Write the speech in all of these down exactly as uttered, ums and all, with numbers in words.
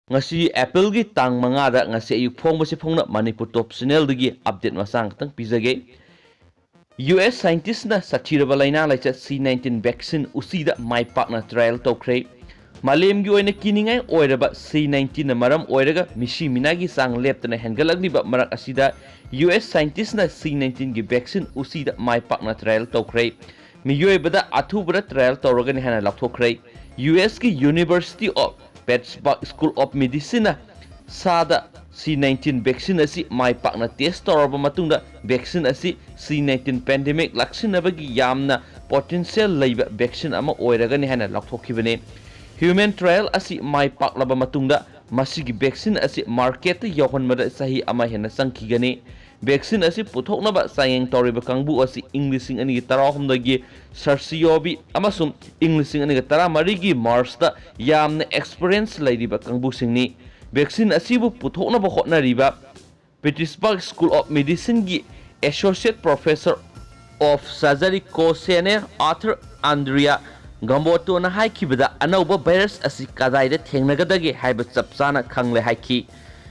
ꯉꯁꯤ ꯑꯦꯄ꯭ꯔꯤꯜꯒꯤ ꯇꯥꯡ ꯃꯉꯥꯗ ꯉꯁꯤ ꯑꯌꯨꯛ ꯐꯣꯡꯕꯁꯤ ꯐꯣꯡꯅ ꯃꯅꯤꯄꯨꯔ ꯇꯣꯞ ꯆꯦꯅꯦꯜꯗꯒꯤ ꯑꯞꯗꯦꯠ ꯃꯆꯥ ꯈꯛꯇꯪ ꯄꯤꯖꯒꯦ꯫ ꯌꯨ ꯑꯦꯁ ꯁꯥꯏꯟꯇꯤꯁꯅ ꯁꯥꯊꯤꯔꯕ ꯂꯥꯏꯅꯥ ꯂꯥꯏꯆꯠ ꯁꯤ ꯅꯥꯏꯟꯇꯤꯟ ꯚꯦꯛꯁꯤꯟ ꯎꯆꯤꯗ ꯃꯥꯏ ꯄꯥꯛꯅ ꯇ꯭ꯔꯥꯏꯌꯦꯜ ꯇꯧꯈ꯭ꯔꯦ꯫ ꯃꯥꯂꯦꯝꯒꯤ ꯑꯣꯏꯅ ꯀꯤꯅꯤꯡꯉꯥꯏ ꯑꯣꯏꯔꯕ ꯁꯤ ꯅꯥꯏꯟꯇꯤꯟꯅ ꯃꯔꯝ ꯑꯣꯏꯔꯒ ꯃꯤꯁꯤ ꯃꯤꯅꯥꯒꯤ ꯆꯥꯡ ꯂꯦꯞꯇꯅ ꯍꯦꯟꯒꯠꯂꯛꯂꯤꯕ ꯃꯔꯛ ꯑꯁꯤꯗ ꯌꯨ ꯑꯦꯁ ꯁꯥꯏꯟꯇꯤꯁꯅ ꯁꯤ ꯅꯥꯏꯟꯇꯤꯟꯒꯤ ꯚꯦꯛꯁꯤꯟ ꯎꯆꯤꯗ ꯃꯥꯏ ꯄꯥꯛꯅ ꯇ꯭ꯔꯥꯏꯌꯦꯜ ꯇꯧꯈ꯭ꯔꯦ꯫ ꯃꯤꯑꯣꯏꯕꯗ ꯑꯊꯨꯕꯗ ꯇ꯭ꯔꯥꯏꯌꯦꯜ ꯇꯧꯔꯒꯅꯤ ꯍꯥꯏꯅ ꯂꯥꯎꯊꯣꯛꯈ꯭ꯔꯦ꯫ ꯌꯨ ꯑꯦꯁꯀꯤ University of Pittsburgh School of Medicineꯅ ꯁꯥꯗ ꯁꯤ ꯅꯥꯏꯟꯇꯤꯟ ꯚꯦꯛꯁꯤꯟ ꯑꯁꯤ ꯃꯥꯏ ꯄꯥꯛꯅ ꯇꯦꯁ ꯇꯧꯔꯕ ꯃꯇꯨꯡꯗ ꯚꯦꯛꯁꯤꯟ ꯑꯁꯤ ꯁꯤ ꯅꯥꯏꯟꯇꯤꯟ ꯄꯦꯟꯗꯦꯃꯤꯛ ꯂꯥꯛꯁꯤꯟꯅꯕꯒꯤ ꯌꯥꯝꯅ ꯄꯣꯇꯦꯟꯁꯤꯌꯦꯜ ꯂꯩꯕ ꯚꯦꯛꯁꯤꯟ ꯑꯃ ꯑꯣꯏꯔꯒꯅꯤ ꯍꯥꯏꯅ ꯂꯥꯎꯊꯣꯛꯈꯤꯕꯅꯤ꯫ ꯍ꯭ꯌꯨꯃꯦꯟ ꯇ꯭ꯔꯥꯏꯌꯦꯜ ꯑꯁꯤ ꯃꯥꯏ ꯄꯥꯛꯂꯕ ꯃꯇꯨꯡꯗ ꯃꯁꯤꯒꯤ ꯚꯦꯛꯁꯤꯟ ꯑꯁꯤ ꯃꯥꯔꯀꯦꯠꯇ ꯌꯧꯍꯟꯕꯗ ꯆꯍꯤ ꯑꯃ ꯍꯦꯟꯅ ꯆꯪꯈꯤꯒꯅꯤ꯫ ꯚꯦꯛꯁꯤꯟ ꯑꯁꯤ ꯄꯨꯊꯣꯛꯅꯕ ꯆꯥꯡꯌꯦꯡ ꯇꯧꯔꯤꯕ ꯀꯥꯡꯕꯨ ꯑꯁꯤ ꯏꯪ ꯂꯤꯁꯤꯡ ꯑꯅꯤꯒ ꯇꯔꯥꯍꯨꯝꯗꯣꯏꯒꯤ ꯁꯔꯁꯤꯌꯣꯕꯤ ꯑꯃꯁꯨꯡ ꯏꯪ ꯂꯤꯁꯤꯡ ꯑꯅꯤꯒ ꯇꯔꯥꯃꯔꯤꯒꯤ ꯃꯥꯔꯆꯇ ꯌꯥꯝꯅ ꯑꯦꯛꯁꯄꯤꯔꯤꯌꯦꯟꯁ ꯂꯩꯔꯤꯕ ꯀꯥꯡꯕꯨꯁꯤꯡꯅꯤ꯫ ꯚꯦꯛꯁꯤꯟ ꯑꯁꯤꯕꯨ ꯄꯨꯊꯣꯛꯅꯕ ꯍꯣꯠꯅꯔꯤꯕ Pittsburgh School of Medicineꯒꯤ Associate Professor of Surgery ꯀꯣ ꯁꯦꯅꯦ ꯑꯥꯔꯊꯔ ꯑꯟꯗ꯭ꯔꯤꯌꯥ ꯒꯝꯕꯣꯇꯣꯅ ꯍꯥꯏꯈꯤꯕꯗ, ꯑꯅꯧꯕ ꯚꯥꯏꯔꯁ ꯑꯁꯤ ꯀꯗꯥꯏꯗ ꯊꯦꯡꯅꯒꯗꯒꯦ ꯍꯥꯏꯕ ꯆꯞ ꯆꯥꯅ ꯈꯪꯂꯦ ꯍꯥꯏꯈꯤ꯫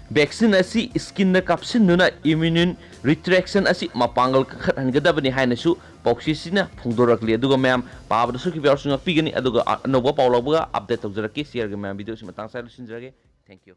ꯚꯦꯛꯁꯤꯟ ꯑꯁꯤ ꯁ꯭ꯀꯤꯟꯗ ꯀꯥꯞꯁꯤꯟꯗꯨꯅ ꯏꯝꯃ꯭ꯌꯨꯟ ꯔꯤꯇ꯭ꯔꯦꯛꯁꯟ ꯑꯁꯤ ꯃꯄꯥꯡꯒꯜ ꯀꯟꯈꯠꯍꯟꯒꯗꯕꯅꯤ ꯍꯥꯏꯅꯁꯨ ꯄꯥꯎꯆꯦꯁꯤꯅ ꯐꯣꯡꯗꯣꯔꯛꯂꯤ꯫ ꯑꯗꯨꯒ ꯃꯌꯥꯝ ꯄꯥꯕꯗ ꯁꯣꯏꯈꯤꯕ ꯌꯥꯎꯔꯁꯨ ꯉꯥꯛꯄꯤꯒꯅꯤ꯫ ꯑꯗꯨꯒ ꯑꯅꯧꯕ ꯄꯥꯎ ꯂꯧꯕꯒ ꯑꯞꯗꯦꯠ ꯇꯧꯖꯔꯛꯀꯦ꯫ ꯁꯤꯌꯔꯒ ꯃꯌꯥꯝ ꯚꯤꯗꯤꯑꯣꯁꯤ ꯃꯇꯥꯡ ꯆꯥꯅ ꯂꯣꯏꯁꯤꯟꯖꯔꯒꯦ꯫ Thank you꯫